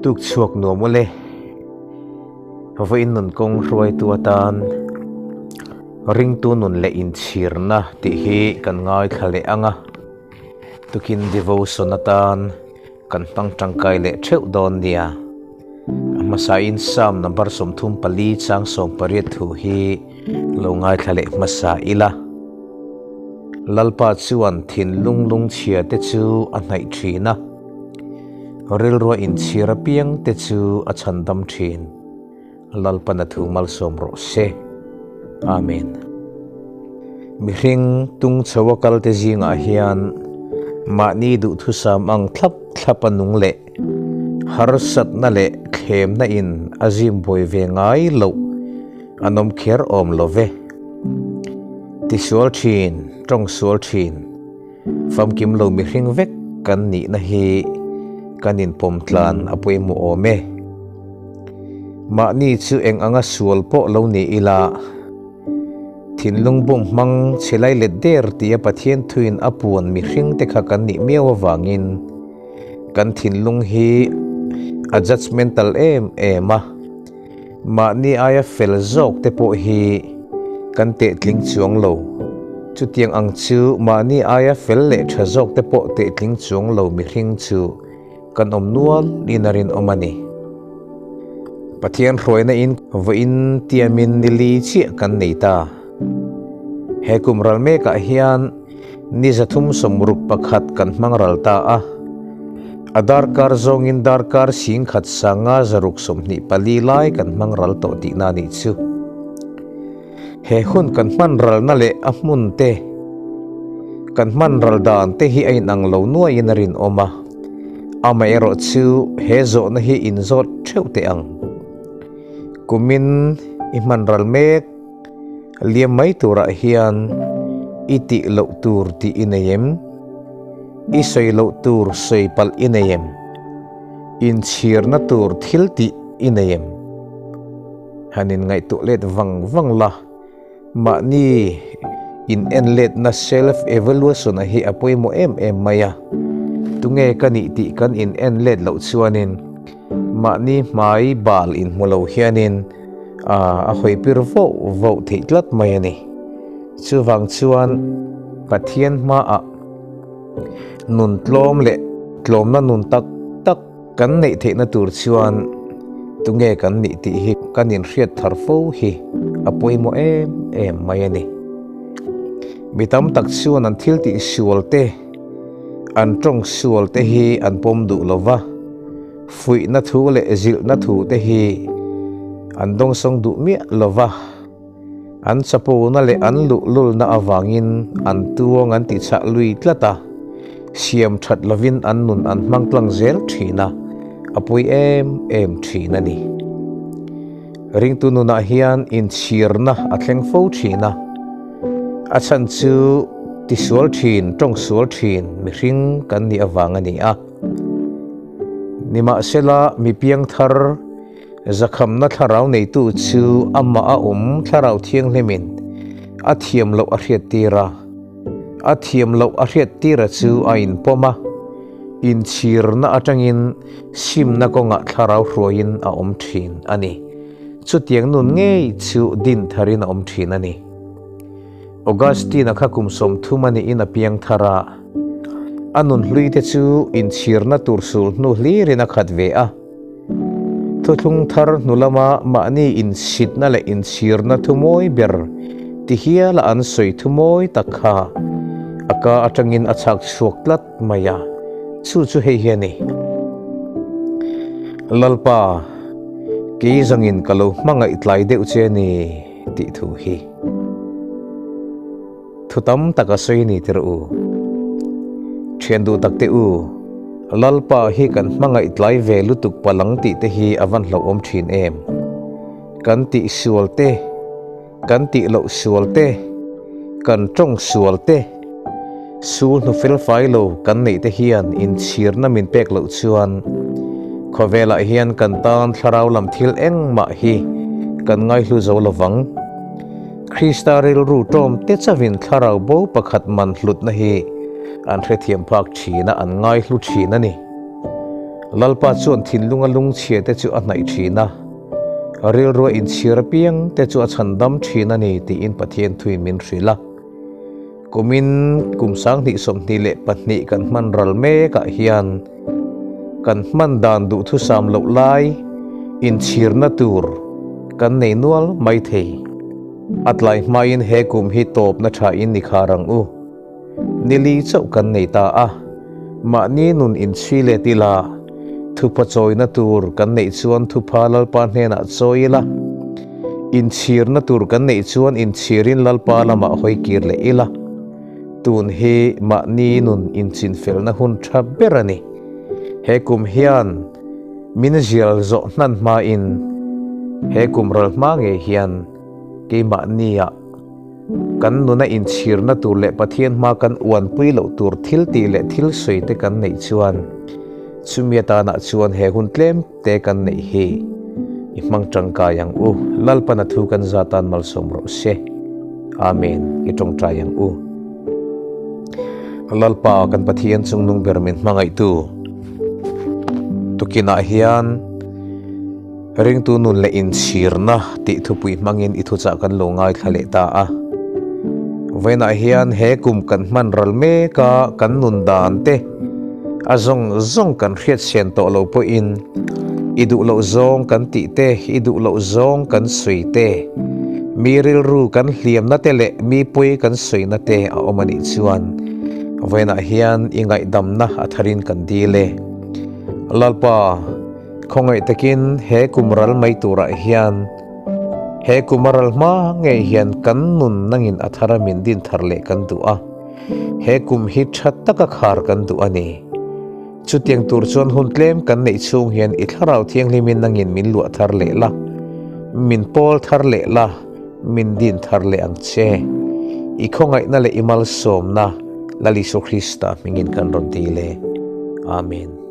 Tuk chhuak nuam ule. Vawiin nun kawng hruaitu atan ringtu nun leh inchhirna tih hi kan ngaithla leh ang a. Tukin devotion atan kan hmang tangkai leh theuh dawn nia. A hmasain Psalm number 34 chang 18 thu hi lo ngaithla leh hmasa ila. Lalpa chuan thinlung lungchhia te chu a hnaih thin a, rilrua inchhir apiang te chu a chhandam thin. Lalpan a thu malsawm rawh se. Amen. Mihring tung chho a kal te zingah hian mahni duhthusam ang thlap thlap a nung leh harsatna leh thlemna in a zim buai ve ngai loh an awm kher awm lo ve. Tisual thin, tawng sual thin, famkim lo mihring vek kan nihna hi kan inpawm tlan a pawimawh awm e. Mahni chu eng anga sual pawh lo ni ila, thinlung bum hmang chhe lai let der tia Pathian thuin a puan mihring te kha kan nih miau avangin kan thinlung hi a judgemental em em a. Mahni aia fel zawk te pawh hi kan tehtling chuang lo. Chutiang ang chu mahni aia fel leh tha zawk te pawh tehtling chuang lo mihring chu kan awm nual in a rinawm a ni. Pathian hruaina in vawiin tiamin ni li chiah kan nei ta. He kum ral mekah hian ni 361 kan hmang ral ta a. A darkar zawngin darkar singkhat sanga 624 lai kan hmang ral tawh tihna a nih chu. He hun kan hman ralna leh a hmun te, kan hman ral dan te hi a inang lo nuaiin a rinawm a. Amaherawh chu he zawhna hi inzawt theuh teh ang. Kumin i hman ral mek liam mai turah hian i tih loh tur tih i nei em? I sawi loh tur sawi palh i nei em? Inchhirna tur thil tih i nei em? Han in ngaihtuah let vang vang la, mahni in en letna self evaluation a hi a pawimawh em em mai a. Tunge ka nih tih kan in en let loh chuanin mahni hmai bal in hmu lo hianin a hawi pir voh voh theih tlat mai a ni. Chuvang chuan Pathian hmaah Nun tlawm leh tlawmna nun tak tak kan neih theihna tur chuan tunge kan nih tih hi kan inhriat thar fo hi a pawimawh em em mai a ni. Mi tam tak chuan an thil tih sual te, an tawng sual te hi an pawm duh lo va, fuihna thu leh zilhna thu te hi an dawngsawng duh miah lo va. An chapona leh an luhlulna avangin an tuang an tichah lui tlat a, siam that lovin an nun an hmang tlang zel thin a, a pui em em thin a ni. Ringtu nunah hian inchhirna a thleng fo thin a, a chhan chu tisual thin, tawngsual thin mihring kan nih avang a ni a. Nimahsela, mi piangthar, Zakhamna thlarau neitu chu amah a awm thlarau thianghlimin a thiam loh a hriattir a, a thiam loh a hriattira chu a inpawm a, inchhirna atangin simna kawngah thlarau hruaiin a awm thin a ni. Chutiang nun ngei chu din tharin a awm thin a ni. Augustine-a kha kum 30 a niin a piang thar a, a nun hluite chu inchhirna tur sul hnu hlirin a khat ve a. Thuthlung thar hnu lama mahni insitna leh inchhirna thu mawi ber ti hiala an sawi thu mawi tak kha a ka atangin a chhak chhuak tlat mai a, chu chu hei hi a ni. Lalpa, kei zangin ka lo hmangaih tlai deuh che a ni tih thu hi. Thu tam tak a sawi ni tirh u. Thian duh tak te u, Lalpa hi kan hmangaih tlai ve lutuk palang tih te hi a van hlauhawm thin em. Kan tih sual te, kan tih loh sual te, kan tawng sual te, sul hnu fel fai lo kan neih te hian inchhirna min pek loh chuan khawvelah hian kan tan thlarau lam thil engmah hi kan ngaihlu zo lovang. Krista rilru ṭawm te chauhin thlarau bo pakhat man hlutna hi an hrethiam phak ṭhin a, an ngaihlu ṭhin a ni. Lalpa chuan thinlunga lungchhia te chu a hnaih thin a, rilrua inchhir apiang te chu a chhandam thin a ni tiin Pathian thuin min hrilh a. Kumin kum 2022 kan hman ral mekah hian kan hman dan duhthusam loh lai inchhirna tur kan nei nual mai thei. A tlai hmain he kum hi tawpna thain ni khar ang u. Nili chauh kan nei ta a, mahni nun inchhui let ila, thupha chawina tur kan neih chuan thupha Lalpa hnenah chawi ila, inchhirna tur kan neih chuan inchhirin Lalpa lamah hawi kir leh ila, tun hi mahni nun inchinfelna hun tha ber a ni. He kum hian min zial zawh hnan hmain he kum ral hma ngei hian keimahniah, Kan nuna inchhirna tur leh Pathian hma kan uanpui loh tur thil tih leh thil sawi te kan neih chuan chumi atanah chuan he hun tlem te kan neih hi i hmang tangkai ang u. Lalpan a thu kan za tan malsawm rawh se. Amen. I tawngtai ang u. Lalpa kan Pathian chungnung ber min hmangaihtu tukinah hian Ringtu nun leh inchhirna tih thupui hmangin i thuchah kan lo ngaithla leh ta a. Vawiinah hian he kum kan hman ral mek a, kan nun dan te a zawng zawng kan hriatchhian tawh lo pawhin i duh loh zawng kan tih te, i duh loh zawng kan sawi te, mi rilru kan hliamna te leh mi pawi kan sawina te a awm a nih chuan vawiinah hian i ngaihdamna a tharin kan dil e. Lalpa. Khawngaih takin he kum ral mai turah hian he kum a ral hma ngei hian kan nun nangin a thara min din thar leh kan duh a, he kum hi tha taka khar kan duh a ni. Chutiang tur chuan hun tlem kan neih chhung hian i thlarau thianghlimin nangin min luah thar leh la, min pawl thar leh la, min din thar leh ang che. I khawngaihna leh i malsawmna Lal Isu Krista hmingin kan rawn dil e. Amen.